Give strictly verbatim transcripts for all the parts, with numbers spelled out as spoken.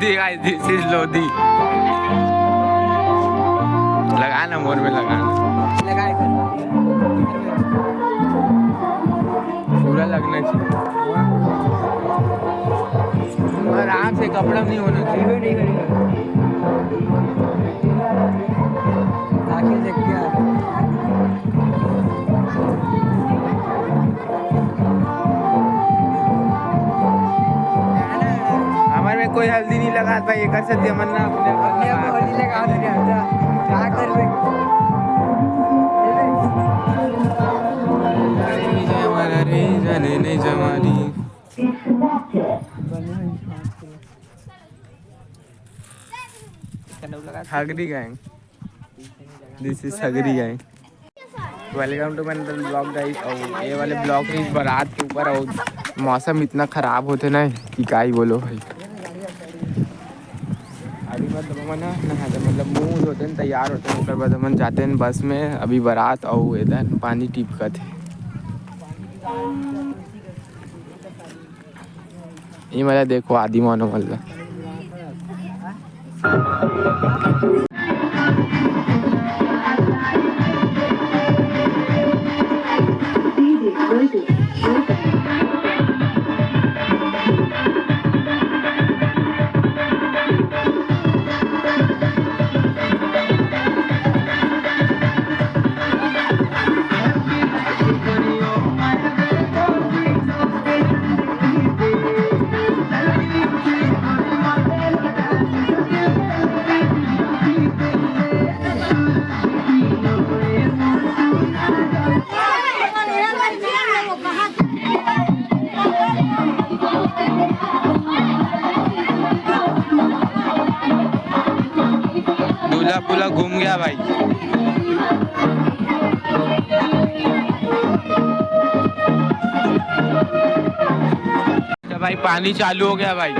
Guys, this is Lodhi. लगा ना, मोर में लगा ना। लगाए कर। पूरा लगना चाहिए। आराम से, कपड़ा नहीं होना चाहिए। नहीं करेगा। आखिर देख क्या? हमर में कोई हल्दी नहीं लगात भाई, एकर से हमन ना अपने आप अपने आप होली लगा दे, हटा। क्या करबे? हगरी गैंग। This is हगरी gang. Welcome to my another vlog, guys। और ये वाले vlog के इस बारात के ऊपर, और मौसम इतना खराब होथे ना कि का ही बोलो भाई। अभी मतलब हमन ह नहा के, मतलब मुंह धोते हैं, तैयार होते हैं, ओकर बाद हमन जाते हैं बस में। अभी बारात और इधर पानी टिपकत है। ये वाला देखो, आदि मानव वाला। दूल्हा पूरा घूम गया भाई। तो भाई, पानी चालू हो गया भाई।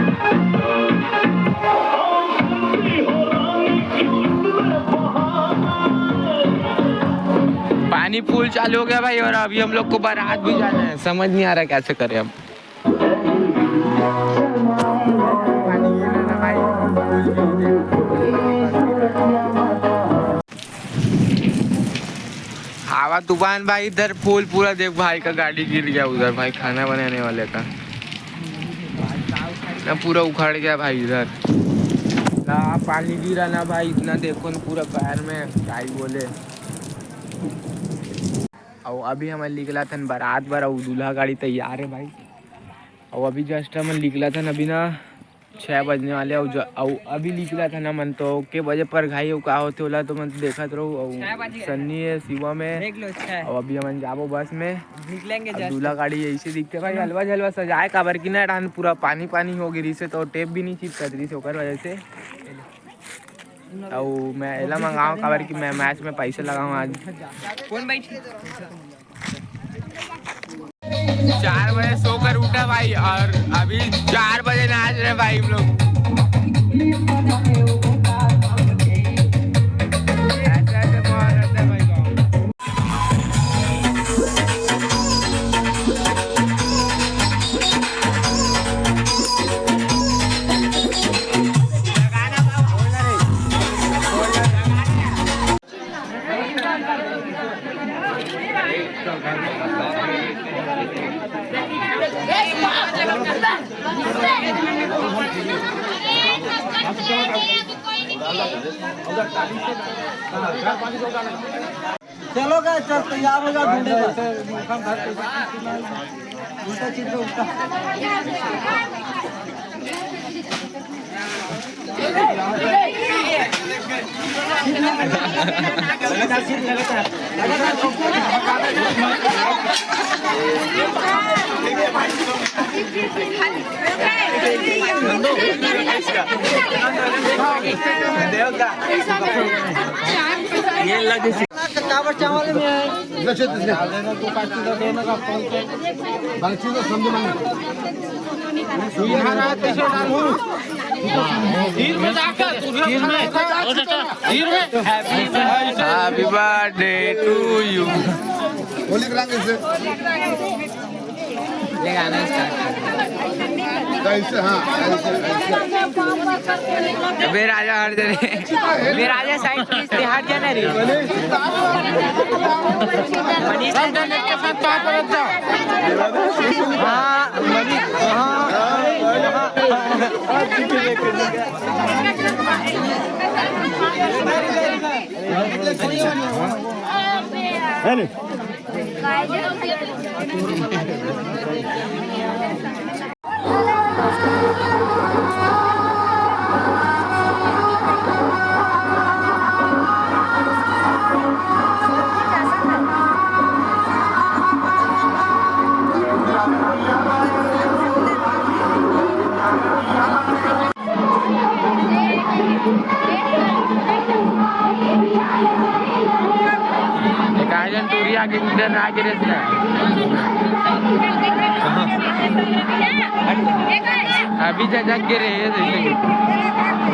पानी फुल चालू हो गया भाई, और अभी हम लोग को बारात भी जाना है। समझ नहीं आ रहा कैसे करें अब। हवा तूफान भाई, इधर फुल पूरा देख भाई का गाड़ी गिर गया उधर, भाई खाना बनाने वाले का ना, पूरा उखड़ गया भाई इधर। ना पानी गिरा ना भाई, इतना देखो ना पूरा पैर में, क्या ही बोले। और अभी हमन निकला थन बारात बर, और दूल्हा गाड़ी तैयार है भाई। और अभी जस्ट हमन निकला थन अभी ना, छः बजने वाले। और ज-, और अभी निकला थन हमन तो के बजे पर घाई हो का होथे ओला तो मन देखत रहो। और छः बज गए। सन्नी है, शिवम है। देख लो, छः। और अभी हमन जाबो बस में। निकलेंगे अब just। दूल्हा गाड़ी ऐसे दिखते भाई, हलवा झलवा सजाए काबर कि ना डान पूरा पानी पानी हो गिरी से तो टेप भी नहीं चिपकत रही से ओकर वजह से। अउ मैं एला मंगाओ काबर कि मैं मैच में पैसा लगाऊं आज। कौन बैठी? चार बजे सोकर उठा भाई और अभी चार बजे नाच रहे भाई हम लोग। ऐसा ऐसा माहौल रहता है भाई गाँव में। चलो guys, चल तैयार हो जाओ, ढूंढे। उल्टा सीधा, उल्टा। ये लगे। चावल, चावल में है। तीन में जाकर, तीन में। Happy birthday to you। Holi के रंग से। ले गाना start कर। कैसे? हाँ, ऐसे, ऐसे। अबे राजा हट जा रे। अबे राजा side please, ते हट जाना रे। मनीष सब जन एक के साथ पाँव पर रख जा। हाँ, मनीष, हाँ। अरे। काहे जन टूरी आके इधर आके रेस ना। अभी जा, जा के रे, ये देख।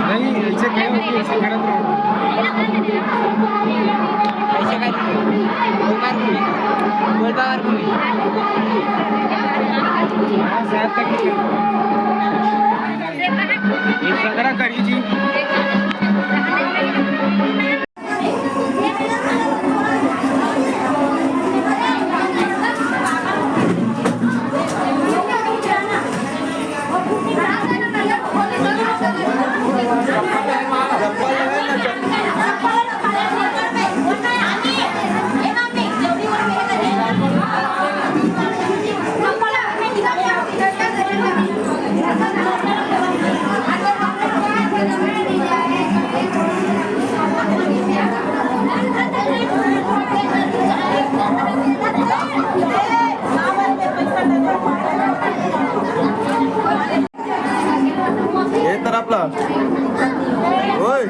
नहीं, ऐसे खड़े होके ऐसे खड़े रहो। ऐसे कर। बोल बार बोल। बोल बार बोल। हाँ, शायद तक ये सगरा करी जी। ये तरफ ला। ओए।